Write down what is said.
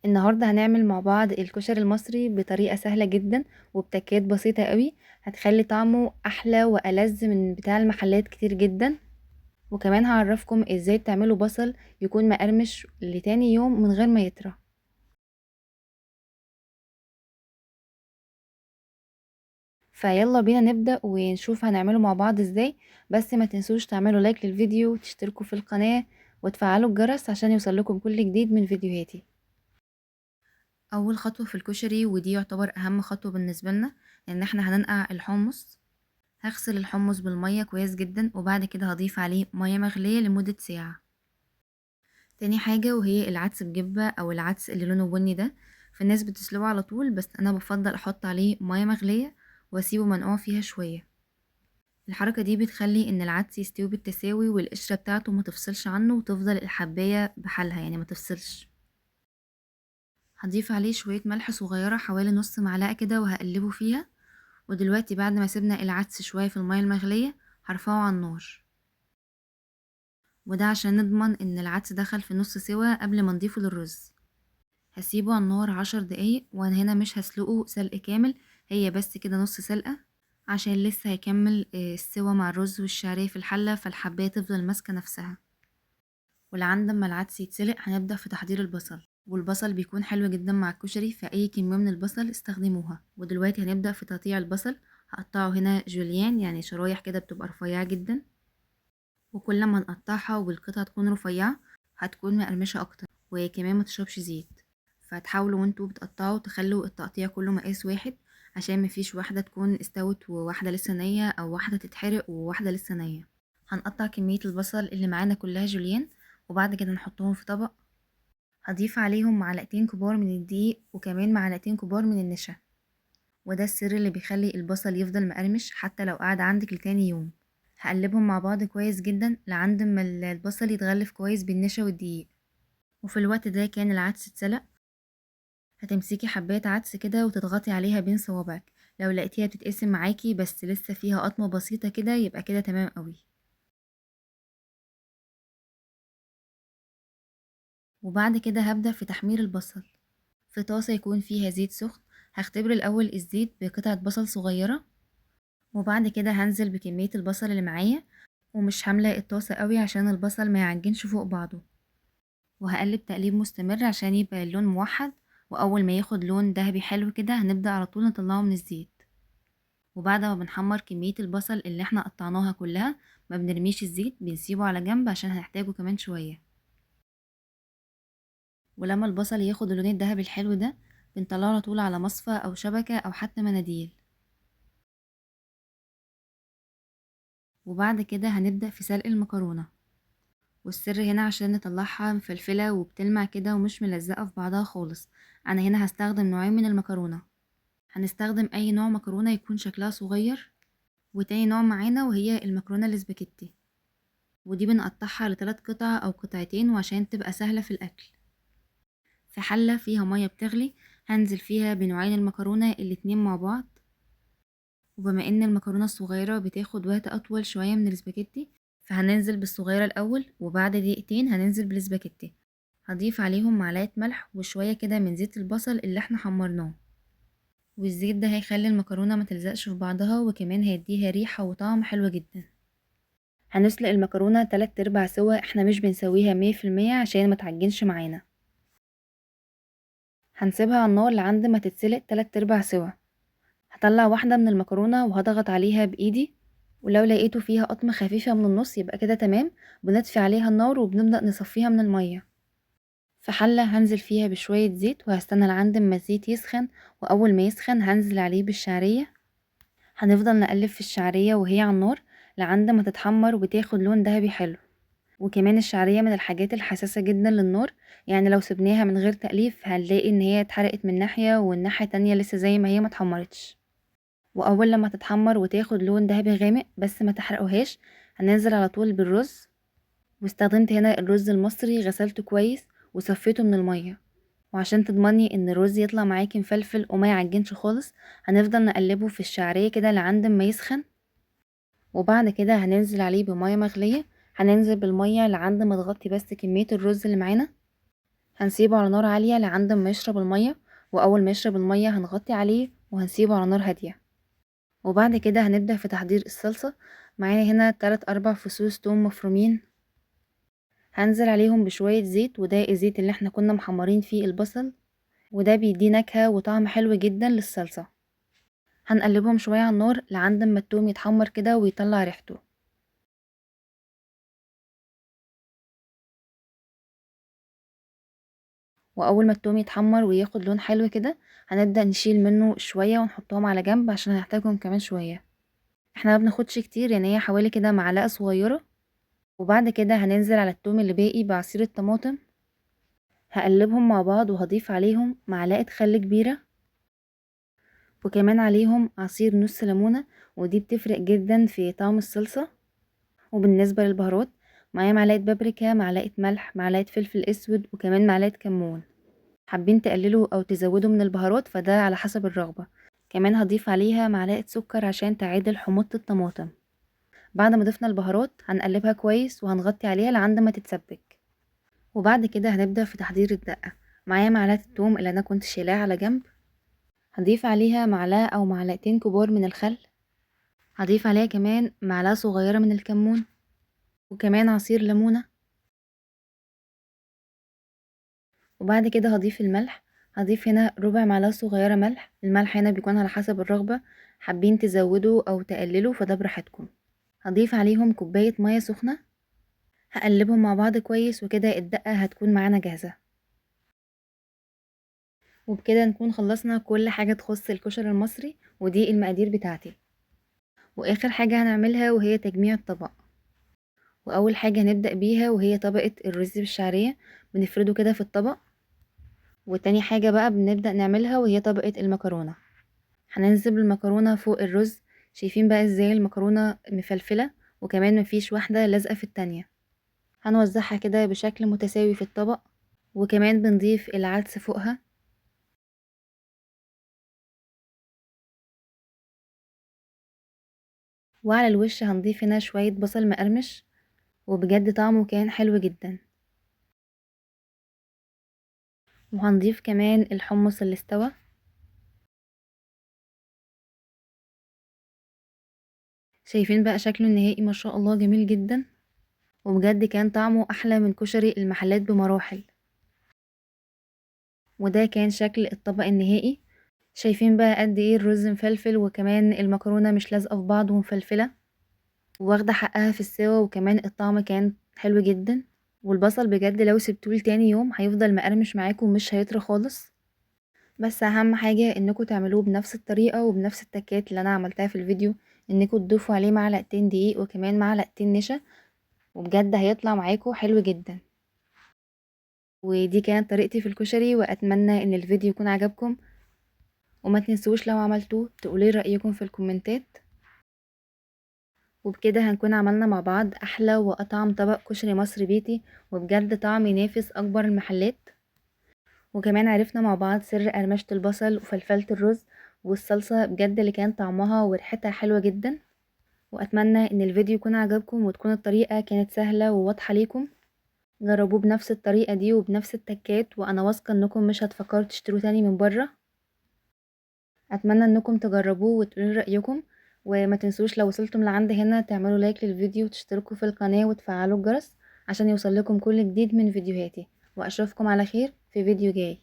النهاردة هنعمل مع بعض الكشري المصري بطريقة سهلة جدا وبتكات بسيطة قوي، هتخلي طعمه أحلى وألذ من بتاع المحلات كتير جدا. وكمان هعرفكم ازاي تعملوا بصل يكون مقرمش لتاني يوم من غير ما يطرى. فيلا بينا نبدأ ونشوف هنعمله مع بعض ازاي. بس ما تنسوش تعملوا لايك للفيديو وتشتركوا في القناة وتفعلوا الجرس عشان يوصلكم كل جديد من فيديوهاتي. اول خطوة في الكشري، ودي يعتبر اهم خطوة بالنسبة لنا، ان احنا هننقع الحمص. هغسل الحمص بالمية كويس جدا، وبعد كده هضيف عليه مية مغلية لمدة ساعة. تاني حاجة وهي العدس بجبة او العدس اللي لونه بني ده، فالناس بتسلقه على طول، بس انا بفضل احط عليه مية مغلية واسيبه منقوع فيها شوية. الحركة دي بتخلي ان العدس يستوي بالتساوي والقشرة بتاعته ما تفصلش عنه وتفضل الحباية بحالها، يعني ما تفصلش. هضيف عليه شوية ملح صغيرة حوالي نص معلقة كده وهقلبه فيها. ودلوقتي بعد ما سيبنا العدس شوية في المية المغلية هرفعه على النار، وده عشان نضمن ان العدس دخل في نص سوا قبل ما نضيفه للرز. هسيبه على النار 10 دقايق، وانا هنا مش هسلقه سلق كامل، هي بس كده نص سلقة عشان لسه هيكمل السوا مع الرز والشعرية في الحلة، فالحباية تفضل ماسكة نفسها. ولعند ما العدس يتسلق هنبدأ في تحضير البصل، والبصل بيكون حلو جدا مع الكشري، فأي كمية من البصل استخدموها. ودلوقتي هنبدأ في تقطيع البصل. هقطعه هنا جوليان، يعني شرايح كده بتبقى رفيعة جدا، وكل ما نقطعها والقطعة تكون رفيعة هتكون مقرمشة أكتر، وكمان ما تشربش زيت. فتحاولوا وانتوا بتقطعوا تخلوا التقطيع كله مقاس واحد، عشان مفيش واحدة تكون استوت وواحدة لسه نية، أو واحدة تتحرق وواحدة لسه نية. هنقطع كمية البصل اللي معانا كلها جوليان، وبعد كده نحطهم في طبق. هضيف عليهم معلقتين كبار من الدقيق وكمان معلقتين كبار من النشا، وده السر اللي بيخلي البصل يفضل مقرمش حتى لو قعد عندك لتاني يوم. هقلبهم مع بعض كويس جدا لعند ما البصل يتغلف كويس بالنشا والدقيق. وفي الوقت ده كان العدس اتسلق. هتمسكي حباية عدس كده وتضغطي عليها بين صوابعك، لو لقيتيها بتتقسم معاكي بس لسه فيها قطمة بسيطة كده يبقى كده تمام قوي. وبعد كده هبدأ في تحمير البصل. في طاسة يكون فيها زيت سخن، هختبر الأول الزيت بقطعة بصل صغيرة، وبعد كده هنزل بكمية البصل اللي معايا، ومش هملأ الطاسة قوي عشان البصل ما يعجنش فوق بعضه. وهقلب تقليب مستمر عشان يبقى اللون موحد، وأول ما ياخد لون ذهبي حلو كده هنبدأ على طول نطلعه من الزيت. وبعد ما بنحمر كمية البصل اللي احنا قطعناها كلها ما بنرميش الزيت، بنسيبه على جنب عشان هنحتاجه كمان شوية. ولما البصل ياخد اللون الذهبي الحلو ده بنطلعه على طول على مصفى أو شبكة أو حتى مناديل. وبعد كده هنبدأ في سلق المكرونة، والسر هنا عشان نطلعها مفلفلة وبتلمع كده ومش ملزقة في بعضها خالص. أنا هنا هستخدم نوعين من المكرونة، هنستخدم أي نوع مكرونة يكون شكلها صغير، وتاني نوع معانا وهي المكرونة الاسباجيتي، ودي بنقطعها لثلاث قطع أو قطعتين وعشان تبقى سهلة في الأكل. في حلة فيها مية بتغلي هنزل فيها بنوعين المكرونة الاتنين مع بعض. وبما ان المكرونة الصغيرة بتاخد وقت أطول شوية من الاسباجيتي فهننزل بالصغيرة الأول، وبعد دقيقتين هننزل بالاسباجيتي. هضيف عليهم معلقة ملح وشوية كده من زيت البصل اللي احنا حمرناه، والزيت ده هيخلي المكرونة ما تلزقش في بعضها، وكمان هيديها ريحة وطعم حلو جدا. هنسلق المكرونة 3/4 سوا، احنا مش بنسويها 100% عشان ما تعجنش معانا. هنسيبها على النار لعند ما تتسلق 3/4 سوا. هطلع واحدة من المكرونة وهضغط عليها بإيدي، ولو لقيتوا فيها قطمة خفيفة من النص يبقى كده تمام. بنطفي عليها النار وبنبدأ نصفيها من المية. في حلة هنزل فيها بشوية زيت وهستنى لعند ما الزيت يسخن، وأول ما يسخن هنزل عليه بالشعرية. هنفضل نقلب في الشعرية وهي على النار لعند ما تتحمر وتاخد لون ذهبي حلو. وكمان الشعرية من الحاجات الحساسة جدا للنار، يعني لو سبناها من غير تقليب هنلاقي ان هي اتحرقت من ناحية والناحية التانية لسه زي ما هي ما اتحمرتش. واول لما تتحمر وتاخد لون ذهبي غامق بس ما تحرقوهاش هننزل على طول بالرز. واستخدمت هنا الرز المصري، غسلته كويس وصفيته من المية. وعشان تضمني ان الرز يطلع معاكي مفلفل وما يعجنش خالص هنفضل نقلبه في الشعرية كده لعند ما يسخن. وبعد كده هننزل عليه بمية مغلية، هننزل بالمية لعند ما تغطي بس كمية الرز اللي معانا. هنسيبه على نار عالية لعند ما يشرب المية، واول ما يشرب المية هنغطي عليه وهنسيبه على نار هادية. وبعد كده هنبدأ في تحضير الصلصة. معايا هنا 3-4 فصوص توم مفرومين، هنزل عليهم بشوية زيت، وده الزيت اللي احنا كنا محمرين فيه البصل، وده بيديه نكهة وطعم حلو جدا للصلصة. هنقلبهم شوية على النار لعند ما التوم يتحمر كده ويطلع ريحته. واول ما التوم يتحمر وياخد لون حلو كده هنبدأ نشيل منه شوية ونحطهم على جنب عشان هنحتاجهم كمان شوية. احنا ما بناخدش كتير، يعني هي حوالي كده معلقة صغيرة. وبعد كده هننزل على التوم اللي باقي بعصير الطماطم، هقلبهم مع بعض وهضيف عليهم معلقة خل كبيرة، وكمان عليهم عصير نص ليمونة، ودي بتفرق جدا في طعم الصلصة. وبالنسبة للبهارات معايا معلقة بابريكا، معلقة ملح، معلقة فلفل اسود، وكمان معلقة كمون. حابين تقللوا او تزودوا من البهارات فده على حسب الرغبة. كمان هضيف عليها معلقة سكر عشان تعادل حموضة الطماطم. بعد ما ضفنا البهارات هنقلبها كويس وهنغطي عليها لعند ما تتسبك. وبعد كده هنبدأ في تحضير الدقة. معايا معلقة التوم اللي انا كنت شايلاها على جنب، هضيف عليها معلقة او معلقتين كبار من الخل، هضيف عليها كمان معلقة صغيرة من الكمون، وكمان عصير ليمونة. وبعد كده هضيف الملح، هضيف هنا ربع معلقة صغيرة ملح. الملح هنا بيكون على حسب الرغبة، حابين تزودوا او تقللوا فده براحتكم. هضيف عليهم كوباية مية سخنة، هقلبهم مع بعض كويس، وكده الدقة هتكون معانا جاهزة. وبكده نكون خلصنا كل حاجة تخص الكشري المصري، ودي المقادير بتاعتي. واخر حاجة هنعملها وهي تجميع الطبق. واول حاجة هنبدأ بيها وهي طبقة الرز بالشعرية، بنفرده كده في الطبق. وتاني حاجة بقى بنبدأ نعملها وهي طبقة المكرونة. هننزل بالمكرونة فوق الرز. شايفين بقى ازاي المكرونة مفلفلة، وكمان مفيش واحدة لازقة في التانية. هنوزعها كده بشكل متساوي في الطبق، وكمان بنضيف العدس فوقها. وعلى الوش هنضيف هنا شوية بصل مقرمش، وبجد طعمه كان حلو جدا. وهنضيف كمان الحمص اللي استوى. شايفين بقى شكله النهائي ما شاء الله جميل جدا، وبجد كان طعمه احلى من كشري المحلات بمراحل. وده كان شكل الطبق النهائي. شايفين بقى قد ايه الرز مفلفل، وكمان المكرونة مش لازقة في بعض ومفلفلة واخدة حقها في السوا، وكمان الطعم كان حلو جدا. والبصل بجد لو سبتوه لتاني يوم هيفضل مقرمش معاكم ومش هيطرى خالص. بس اهم حاجة انكم تعملوه بنفس الطريقة وبنفس التكات اللي انا عملتها في الفيديو، انكم تضيفوا عليه معلقتين دقيق وكمان معلقتين نشا، وبجد هيطلع معاكم حلو جدا. ودي كانت طريقتي في الكشري، واتمنى ان الفيديو يكون عجبكم، وما تنسوش لو عملتوه تقولي رأيكم في الكومنتات. وبكده هنكون عملنا مع بعض احلى واطعم طبق كشري مصري بيتي، وبجد طعم ينافس اكبر المحلات. وكمان عرفنا مع بعض سر قرمشة البصل وفلفلة الرز والصلصة، بجد اللي كان طعمها وريحتها حلوة جدا. واتمنى ان الفيديو يكون عجبكم وتكون الطريقة كانت سهلة وواضحة ليكم. جربوه بنفس الطريقة دي وبنفس التكات، وانا واثقة انكم مش هتفكروا تشتروا تاني من بره. اتمنى انكم تجربوه وتقولوا رأيكم، وما تنسوش لو وصلتم لعند هنا تعملوا لايك للفيديو وتشتركوا في القناة وتفعلوا الجرس عشان يوصل لكم كل جديد من فيديوهاتي. واشوفكم على خير في فيديو جاي.